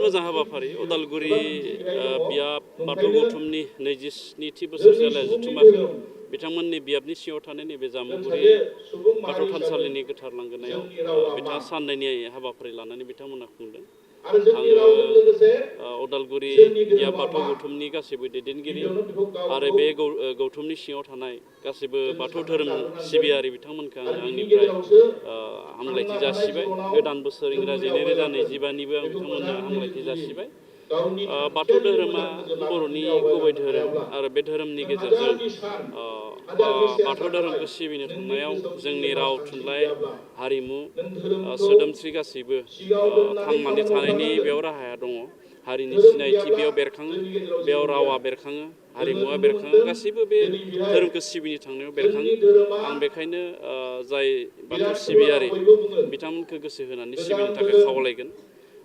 मोजां हाबाफारि उदालगुरि बियाब बाथौ गौथुमनि 27थि बोसोर जालाय जथुम्माखौ बिथांमोननि बियाबनि सिङाव थानाय नैबे जामुगुरि बाथौ थानसालिनि गोथार लांगोनायाव बिथाङा साननैनि हाबाफारि लानानै बिथांमोना खुंदों। आङो उदालगुरि बियाब बाथौ गौथुमनि गासैबो दैदेनगिरि आरो बे गौथुमनि सिङाव थानाय गासैबो बाथौ धोरोम सिबियारि बिथांमोनखौ आङो आंनिफ्राय हामलायथि जासिबाय। गोदान बोसोर इंराजि 2025निबो आं बिथांमोननो हामलायथि जासिबाय। बाथौ धोरोमा बर'नि गुबै धोरोम आरो बे धोरोमनि गेजेरजों बाथौ धोरोमखौ सिबिनो थांनायाव जोंनि राव थुनलाइ हारिमु सोदोमस्रि गासैबो थांनानै थानायनि बेयाव राहाया दङ। हारिनि सिनायथि बेयाव बेरखाङो, बेयाव रावा बेरखाङो, हारिमुवा बेरखाङो, गासैबो बे धोरोमखौ सिबिनो थांनायाव बेरखाङो। आं बेखायनो जाय बाथौ सिबियारि बिथांमोनखौ गोसो होनानै सिबिनो थाखाय खावलायगोन।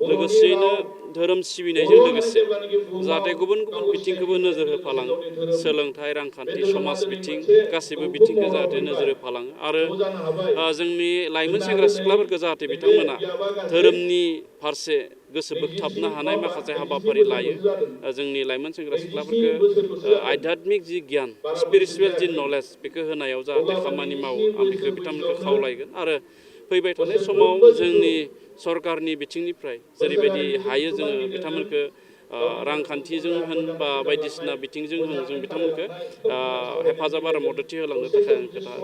लोगोसेयैनो धोरोम सिबिनायजों लोगोसे जाहाथे गुबुन गुबुन बिथिंखौबो नोजोर होफालाङो। सोलोंथाइ, रांखान्थि, समाज बिथिं गासैबो बिथिंखौ जाहाथे नोजोर होफालाङो आरो जोंनि लाइमोन सेंग्रा सिख्लाफोरखौ जाहाथे बिथांमोना धोरोमनि फारसे गोसो बोगथाबनो हानाय माखासे हाबाफारि लायो। जोंनि लाइमोन सेंग्रा सिख्लाफोरखौ आध्यात्मिक जि गियान स्पिरिचुवेल जि नलेज बेखौ होनायाव जाहाथे खामानि मावो। आं बेखौ बिथांमोनखौ खावलायगोन आरो फैबाय थानाय समाव जोंनि सरकारनि बिथिंनिफ्राय जेरैबायदि हायो जोङो बिथांमोनखौ रांखान्थिजों होन बा बायदिसिना बिथिंजों होन जों बिथांमोनखौ हेफाजाब आरो मददथि होलांनो थाखाय आं खोथा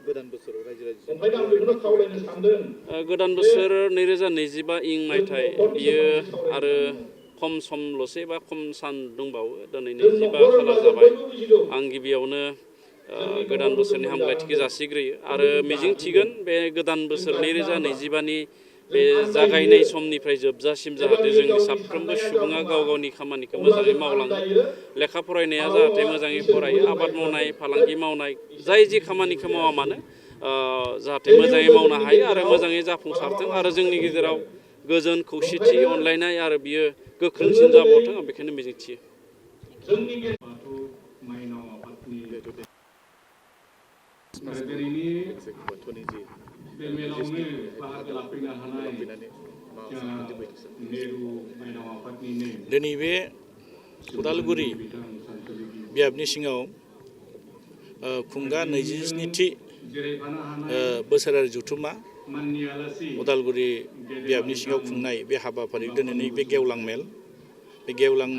गोदान बोसोराव रायजो गोदान बोसोर 2025 मायथाइ बियो आरो खम समल'सै बा खम सान दंबावो। दिनै 25 खालार जाबाय। आं गिबियावनो गोदान बोसोरनि हामलायथिखौ जासिग्रोयो आरो मिजिं थिगोन बे गोदान बोसोर 2025नि बे जागायनाय समनिफ्राय जोबजासिम जाहाथे जोंनि साफ्रोमबो सुबुङा गाव गावनि खामानिखौ मोजाङै मावलाङो। लेखा फरायनाया जाहाथे मोजाङै फरायो, आबाद मावनाय, फालांगि मावनाय, जाय जि खामानिखौ मावा मानो जाहाथे मोजाङै मावनो हायो आरो मोजाङै जाफुंसारथों आरो जोंनि गेजेराव गोजोन खौसेथि अनलायनाय आरो बियो गोख्रोंसिन जाबावथों आं बेखौनो मिजिंथियो। दिनै बे उदालगुरि बियाबनि सिङाव खुंगा 27थि बोसोरारि जथुम्मा उदालगुरि बियाबनि सिङाव खुंनाय बे हाबाफारि दिनैनि बे गेवलां मेल, बे गेवलां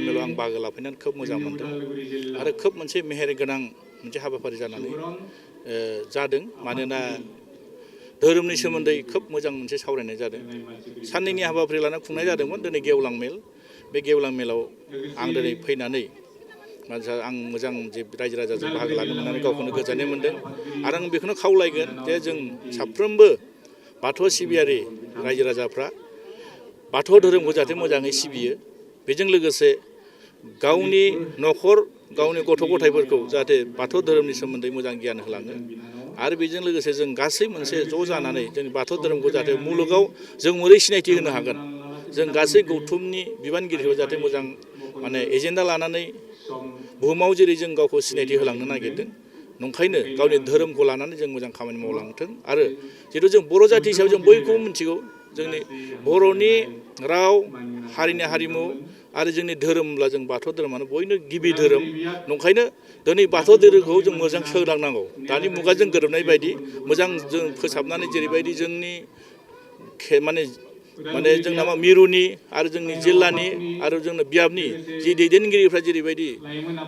मेलाव आं बाहागो लाफैनानै खोब मोजां मोनदों आरो खोब मोनसे मेहेर गोनां मोनसे हाबाफारि जानानै जादों। मानोना धोरोमनि सोमोन्दै खोब मोजां मोनसे सावरायनाय जादों। साननैनि हाबाफारि लाना खुंनाय जादोंमोन दिनै गेवलां मेल। बे गेवलां मेलाव आं दिनै फैनानै आं मोजां जे रायजो राजाजों बाहागो लानो मोननानै गावखौनो गोजोननाय मोनदों आरो आं बेखौनो खावलायगोन जे जों साफ्रोमबो बाथौ सिबियारि रायजो राजाफ्रा बाथौ धोरोमखौ जाहाथे मोजाङै सिबियो। बेजों लोगोसे गावनि न'खर, गावनि गथ' गथायफोरखौ जाहाथे बाथौ धोरोमनि सोमोन्दै मोजां गियान होलाङो आरो बेजों लोगोसे जों गासै मोनसे ज' जानानै जोंनि बाथौ धोरोमखौ जाहाथे मुलुगाव जों बोरै सिनायथि होनो हागोन। जों गासै गौथुमनि बिबानगिरिखौ जाहाथे मोजां एजेन्डा लानानै बुहुमाव जेरै जों गावखौ सिनायथि होलांनो नागिरदों, नंखायनो गावनि धोरोमखौ लानानै जों मोजां खामानि मावलांथों। आरो जिहेतु जों बर' जाथि हिसाबै जों बयखौबो मिथिगौ जोंनि बर'नि राव, हारिनि हारिमु आरो जोंनि धोरोम होनब्ला जों बाथौ धोरोमानो बयनो गिबि धोरोम। नंखायनो दिनै बाथौ धोरोमखौ जों मोजां सोदांनांगौ। दानि मुगाजों गोरोबनाय बायदि मोजां जों फोसाबनानै जेरैबायदि जोंनि जोंना मिरुनि आरो जोंनि जिल्लानि आरो जोंनो बियाबनि जि दैदेनगिरिफ्रा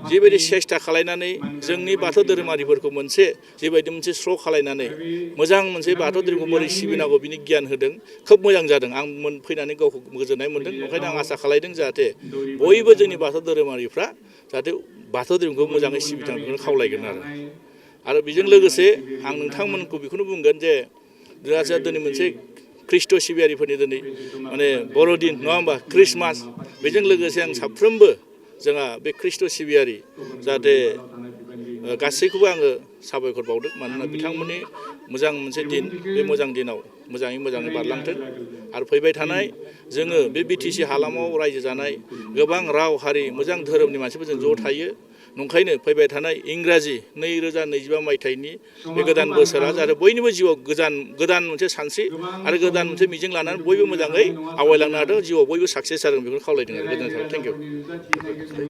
जिबायदि सेस्था खालायनानै जोंनि बाथौ धोरोमारिफोरखौ जेबायदि मोनसे स्र' खालायनानै मोजां मोनसे बाथौ धोरोमखौ बोरै सिबिनांगौ बिनि गियान होदों। खोब मोजां जादों। आं फैनानै गावखौ गोजोननाय मोनदों। ओंखायनो आं आसा खालायदों जाहाथे बयबो जोंनि बाथौ धोरोमारिफ्रा जाहाथे बाथौ धोरोमखौ मोजाङै सिबिथों बेखौनो खावलायगोन आरो बेजों लोगोसे आं नोंथांमोनखौ बेखौनो बुंगोन जे दिनै मोनसे ख्रिस्ट' सिबियारिफोरनि दिनै बर'दिन नङा होमबा, ख्रिस्टमास। बेजों लोगोसे आं साफ्रोमबो जोंहा बे ख्रिस्ट' सिबियारि जाहाथे गासैखौबो आङो साबायखर बावदों। मानोना बिथांमोननि मोजां मोनसे दिन, बे मोजां दिनाव मोजाङै बारलांथों आरो फैबाय थानाय जोङो बे BTC हालामाव रायजो जानाय गोबां राव, हारि, मोजां धोरोमनि मानसिफोरजों ज' थायो। नंखायनो फैबाय थानाय इंराजि 2025 मायथाइनि बे गोदान बोसोरा जाहाथे बयनिबो जिउआव गोदान मोनसे सानस्रि आरो गोदान मोनसे मिजिं लानानै बयबो मोजाङै आवगायलांनो हादों जिउआव बयबो साक्सेस जादों बेखौ खावलायदों आरो गोजोननाय थाबाय थेंक इउ